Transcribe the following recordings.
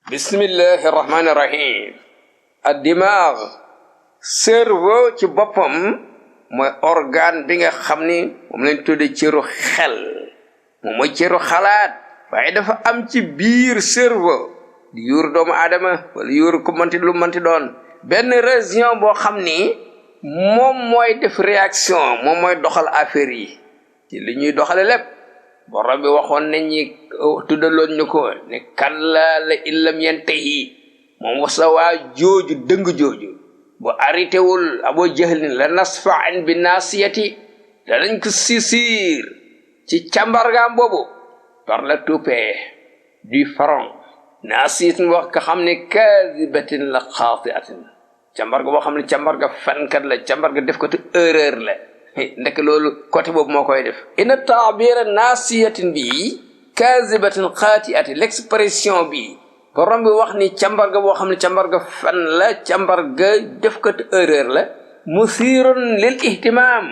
bismillahi rahmaani rahim addimaag cerveau ci boppam mooy organe bi nga xam ni moom lañ tudde cëru xel moom mooy cëru xalaat waaye dafa am ci biir cerveau di yuur doomu aadama wala yuur ku manti lu manti doon benn région boo xam ni moom mooy def réaction moom mooy doxal affaire yi ci li ñuy doxale lépp borom bi waxoon nañ ñi tuddaloon ñu ko ne kalla la illam yantahi moom wasa waa jooju dëng jooju bu arrêté wul Abu Jahlin la nasfa'an bi nasiyati danañ ko sisir ci càmbargaam boobu par la toupée du front nasiyatin wax ka xam ne kazibatin la xaati'atin càmbarga boo xam ne càmbarga fenkat la càmbarga def ko te erreur la ndek loolu côté boobu moo koy def ina taabira nasiyatin bi kazibatin xaati'atin l'expression bi borom bi wax ni càmbarga boo xam ne càmbarga fen la càmbarga def ko te erreur la musirun lil ihtimam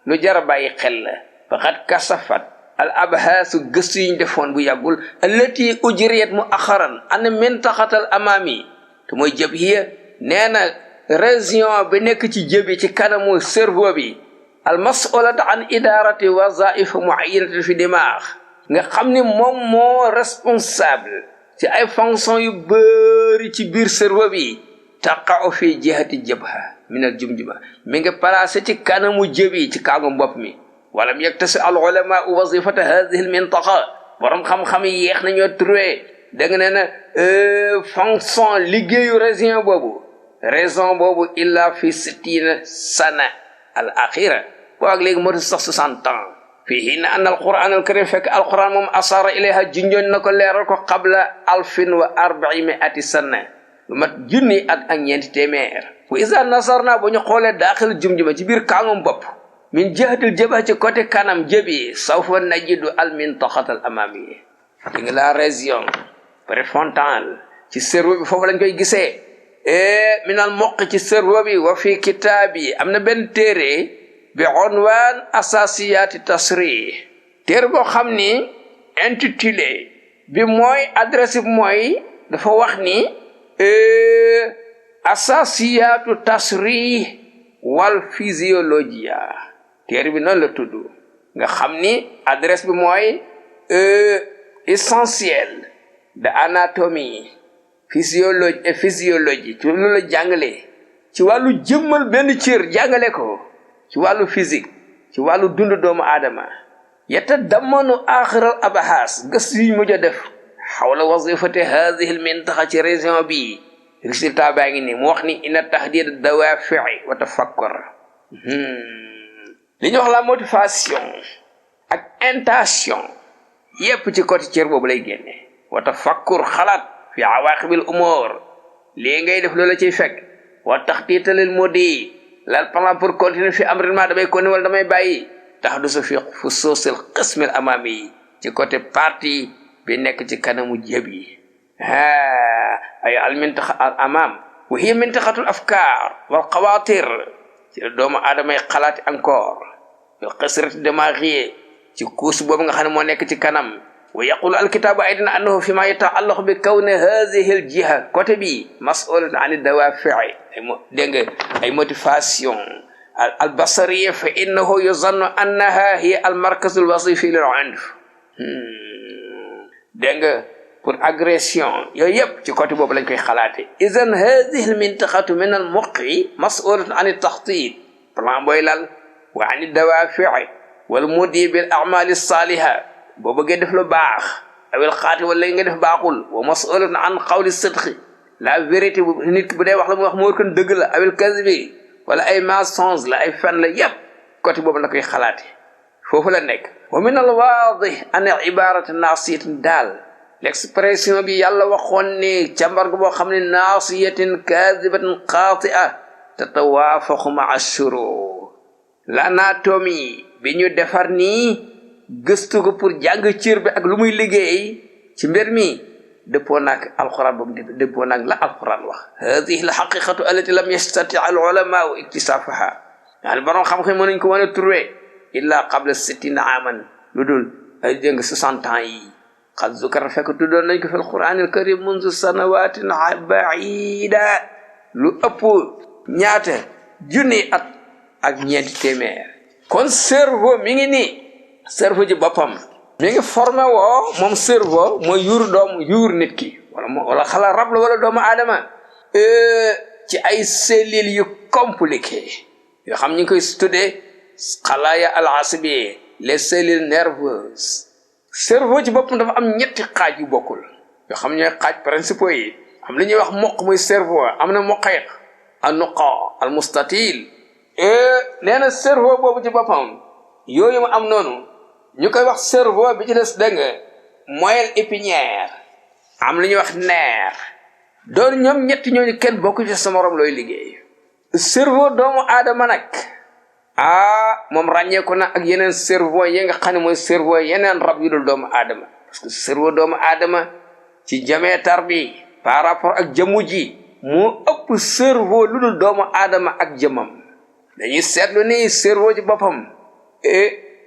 lu jar bàyyi xel la faqad kasafat al abhaasu gëstu yiñ defoon bu yàggul allati ujriyat mu axaran an mintaxatal amaami te mooy jëb hiya nee na région bi nekk ci jëbi ci kanamu cerveau bi al mas'ulata an idarati wazaif muayyanatin fi dimaax nga xam ni moom moo responsable ci ay fonction yu bëri ci biir cerveau bi taqa'u fi jihati jabha min al jumjuma mi nga placé ci kanamu jëbi ci kaagu bopp mi walam yaktasi al ulama wazifata hadhihi al mintaqa borom xam-xam yi yeex nañoo trouvé da nga ne na fonction liggéeyu région boobu illa fi sittina sana al axira boo ak léegi moo sax 60 ans fii na an alquran alkarim fekk alquran moom asara ilayha junjoon na ko leeral ko qabla 1400 sanna lu mat junni at ak ñeenti téeméer wa isa nasarna bu ñu xoolee daaxil jumjuma ci biir kaangum bopp min jihatil jabha ci côté kanam jëbi sawfa najidu al mintaqat al amami di nga la région préfrontale ci cerveau bi foofu lañ koy gisee minal moq ci cerveau bi wa fi kitaabi am na benn téere bi unwaan asasiyaati tasrih téere boo xam ni intitulé bi mooy adresse bi mooy dafa wax ni asasiyaatu tasrih wal physiologia téere bi noonu la tudd nga xam ni adresse bi mooy essentiel de anatomie physiologie ci loolu la jàngale ci wàllu jëmmal benn cër jàngale ko ci wàllu physique ci wàllu dund doomu aadama yata damanu axiral abahas gëstu yi mujj a def xawla wazifati hadihi al mintaxa ci région bi résultat baa ngi ni mu wax ni ina tahdid dawafi'i wa tafakkur li ñu wax la motivation ak intention yépp ci côté cër boobu lay génne wa tafakkur xalaat fi awaaqibil umur lii ngay def loola ciy fekk wa taxtiitalil mudi lal plan pour continuer fi amrin ma damay continuer wala damay bàyyi tax du sa fi fusuusil qismil amami yi ci côté partie bi nekk ci kanamu jëb yi ay al mintaxa al amam wa hiya mintaxatul afkaar wal xawaatir ci la doomu aadamay xalaati encore bil qasrati damaaghiye ci kuus boobu nga xam ne moo nekk ci kanam wa yaqulu alkitaabu aydan annahu fi ma yataallaqu bi kawni hadhihi al jiha côté bi mas'ulun an dawafi'i dégg nga ay motivation al basariya fa innahu yuzannu annaha hiya al markaz al wazifi lil unf dégg nga pour agression yooyu yëpp ci côté boobu lañ koy xalaate idan hadhihi al mintaqatu min al muqi mas'ulun an al taxtit plan booy lal wa an dawafi'i wal mudi bil a'mal as salihah boo bëggee def lu baax awel xaati wala nga def baaxul wa mas'ulun an qawli sidqi la vérité bu nit ki bu dee wax la mu wax moo kon dëgg la awel kazibi wala ay mensonge la ay fen la yépp côté boobu la koy xalaate foofu la nekk wa min al waadih an ibarata nasiyatin daal l'expression bi yàlla waxoon ne càmbarga boo xam ne nasiyatin kazibatin xaati'a tatawaafaxu ma'a shuru l'anatomie bi ñu defar nii gëstu ko pour jàng cër bi ak lu muy liggéey ci mbir mi dëppoo naag alquran boobu dëppoo naag la alquran wax hadihi al haqiqatu allati lam yastati al ulama iktisafaha yaani borom xam-xam mënuñ ko mën a trouvé illa qabla 60 aman lu dul ay jëng 60 ans yi qad zukira fekk tuddoon nañ ko fil qur'anil karim munzu sanawatin ba'ida lu ëpp ñaata junni at ak ñeenti téeméer kon cerveau mi ngi nii cerveau ji boppam mi ngi formé woo moom cerveau mooy yuur nit ki wala xala rab la wala doomu aadama ci ay cellules yu compliqué yoo xam ñu ngi koy tuddee xalaaya al asbi les cellules nerveuses cerveau ci boppam dafa am ñetti xaaj yu bokkul yoo xam ñooy xaaj principaux yi am li ñuy wax moq muy cerveau am na moqeeq an nuqa al mustatil nee na cerveau boobu ci boppam yooyu mu am noonu ñu koy wax cerveau bi ci des dégg nga moelle épinière am li ñuy wax nerf doon ñoom ñetti ñooñu kenn bokku ci sa morom looy liggéey cerveau doomu aadama nag moom ràññeeku na ak yeneen cerveau yi nga xam ne mooy cerveau yeneen rab yu dul doomu aadama parce que cerveau doomu aadama ci jameetar bi par rapport ak jëmmu ji moo ëpp cerveau lu dul doomu aadama ak jëmmam dañuy seetlu ni cerveau ci boppam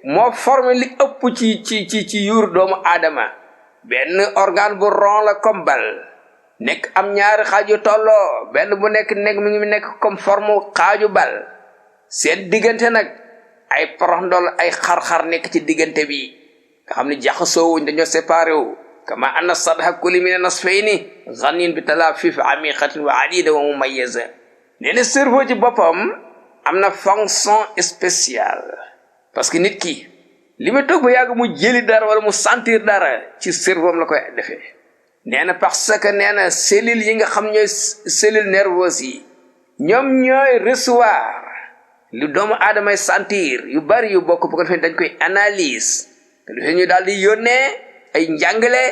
moo formé li ëpp ci yuur doomu aadama benn organe bu rond la comme bal nekk am ñaari xaaj yu tolloo benn bu nekk mi ngi nekk comme forme xaaju bal seen diggante nag ay poroxndol ay xar-xar nekk ci diggante bi nga xam ne jaxasoowuñ dañoo séparé wu kama anna sadha kulli min nasfayni ghanin bi talafif amiqatin wa adida wa mumayyaza nee na cerveau ci boppam am na fonction spéciale parce que nit ki li ma toog ba yàgg mu jëli dara wala mu sentir dara ci cerveau am la koy defee nee na parce que nee na cellules yi nga xam ñooy cellules nerveuses yi ñoom ñooy recevoir lu doomu aadamay sentir yu bari yu bokk bu ko defee dañ koy analyse te defee ñu daal di yónnee ay njàngale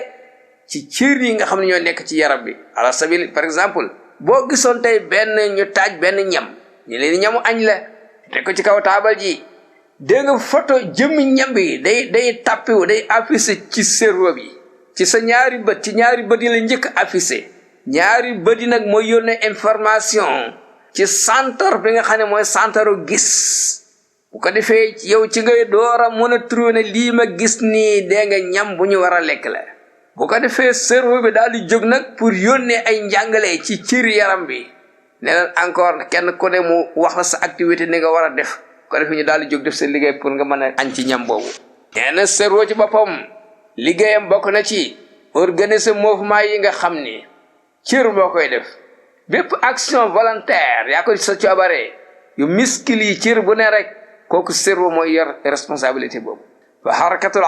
ci cër yi nga xam ne ñoo nekk ci yaram bi ala sabil par exemple boo gisoon tey ñu taaj benn ñam ñu leen ñamu añ la teg ko ci kaw taabal ji dégg nga photo jëmmi ñam bi day tappiwu day affiché ci cerveau bi ci sa ñaari bët yi la njëkk affiché ñaari bët yi nag mooy yónnee information ci centre bi nga xam ne mooy centre gis bu ko defee yow ci ngay door a mën a trouver ne lii ma gis nii dégg nga ñam bu ñu war a lekk la bu ko defee cerveau bi daal di jóg nag pour yónnee ay njàngale ci cër yaram bi ne leen encore kenn ku ne mu wax la sa activité ni nga war a def ko defee ñu daal di jóg def sa liggéey pour nga mën a añ ci ñam boobu nee na cerveau ci boppam liggéeyam bokk na ci organiser mouvement yi nga xam ni cër moo koy def bépp action volontaire yaa ko sa coobare yu muscle yi cër bu ne rek kooku cerveau mooy yor responsabilité boobu fa harakatul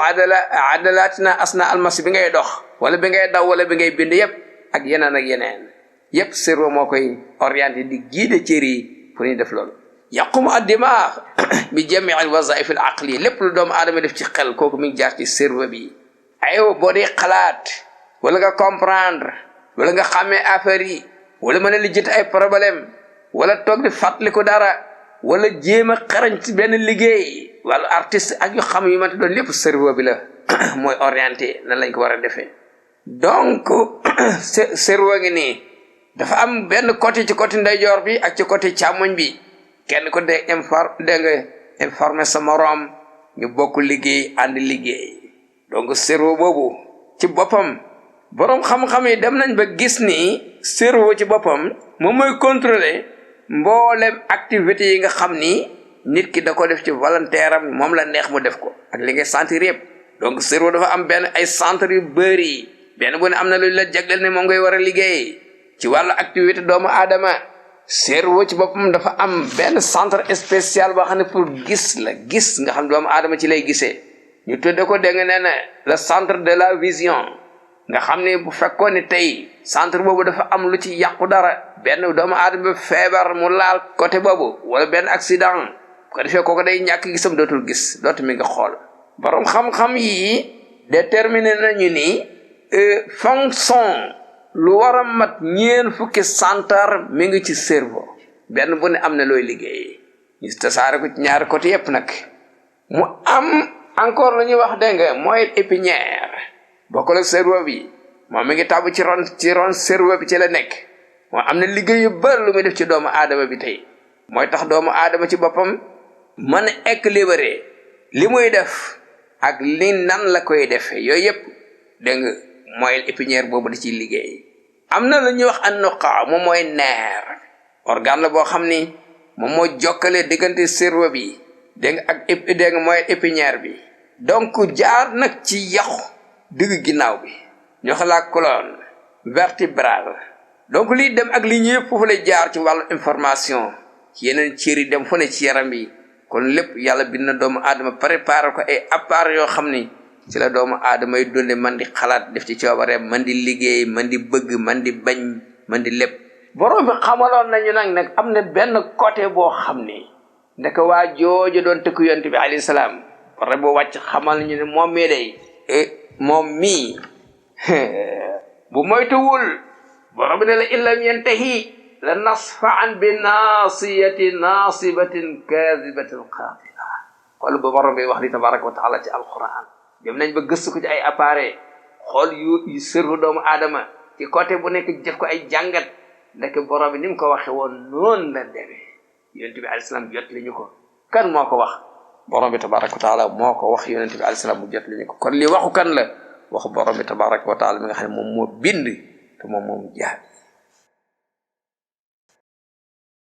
adalatina asna almasi bi ngay dox wala bi ngay daw wala bi ngay bind yépp ak yeneen yépp cerveau moo koy orienté di guider cër yi pour ñu def loolu yaqumu ad-dimagh bi jami' al-wazaif al-aqli lépp lu doomu aadama def ci xel kooku mi ngi jaar ci cerveau bi aywa boo dee xalaat wala nga comprendre wala nga xàmmee affaire yi wala mën a lijjati ay problème wala toog di fàttaliku dara wala jéem a xarañ ci benn liggéey wala artiste ak yu xam yu ma doon lépp cerveau bi la mooy orienté nan lañ ko war a defee donc cerveau ngi nii dafa am benn côté ci côté ndeyjoor bi ak ci côté càmmoñ bi kenn ko dee informer sa moroom ñu bokk liggéey ànd liggéey donc cerveau boobu ci boppam boroom xam-xam yi dem nañ ba gis ni cerveau ci boppam moom mooy contrôler mboolem activité yi nga xam ni nit ki da ko def ci volontaire am moom la neex mu def ko ak li ngay sentir yëpp donc cerveau dafa am benn ay centre yu bëri benn bu ne am na lu la jagleel ne moom ngay war a liggéey ci wàllu activité doomu aadama cerveau ci boppam dafa am benn centre spécial boo xam ne pour gis nga xam doomu aadama ci lay gisee ñu tudde ko dégg nga nee na le centre de la vision nga xam ne bu fekkoon ne tey centre boobu dafa am lu ci yàqu dara benn doomu aadama feebar mu laal côté boobu wala benn accident bu ko defee kooku day ñàkk gisam dootul gis dootu mi nga xool borom xam-xam yi déterminé nañu ni fonction lu war a mat fukki centre mi ngi ci cerveau benn bu ne am na looy liggéey ñu tasaare ko ci ñaari côté yépp nag mu am encore la ñuy wax dégg nga moelle épinière bokkul ak cerveau bi moom mi ngi tàbb ci ron cerveau bi ci la nekk moo am na liggéey yu bari lu muy def ci doomu aadama bi tey mooy tax doomu aadama ci boppam mën a équilibré li muy def ak li nan la koy defee yooyu yëpp dégg nga moelle épinière boobu da ciy liggéey am na lu ñuy wax an nuqaa moom mooy neer organe la boo xam ni moom moo jokkale diggante cerveau bi dégg nga ak dégg nga moelle épinière bi donc jaar nag ci yaxu digg ginnaaw bi ñoo xam la colonne vertébrale donc lii dem ak li ñëpp foofu lay jaar ci wàllu information ci yeneen cër yi dem fu ne ci yaram bi kon lépp yàlla bind na doomu aadama préparé ko ay appareils yoo xam ni ci la doomu aadama yi dunde man di xalaat def ci coobareem man di liggéey man di bëgg man di bañ man di lépp borom bi xamaloon nañu nag am na benn côté boo xam ni ndeke waa jooju doon tëkku yonent bi alayhi salaam borom bu wàcc xamal ñu ne moom mii day moom mii bu moytuwul borom bi ne la illam yantahi la nasfa'an bi naasiyati naasibatin kaadibatin qaatila xool ba borom bi wax li tabaraka wa taala ci alquran dem nañ ba gëstu ko ci ay appareil xool yu sërfu doomu aadama ci côté bu nekk def ko ay jàngat ndeke borom bi ni mu ko waxe woon noonu la demee yonent bi alayhi salaam jot li ñu ko kan moo ko wax borom bi tabaraka wa taala moo ko wax yonent bi alayhi salaam mu jot li ñu ko kon li waxu kan la waxu borom bi tabaraka wa taala mi nga xam ne moom moo bind te moom jaam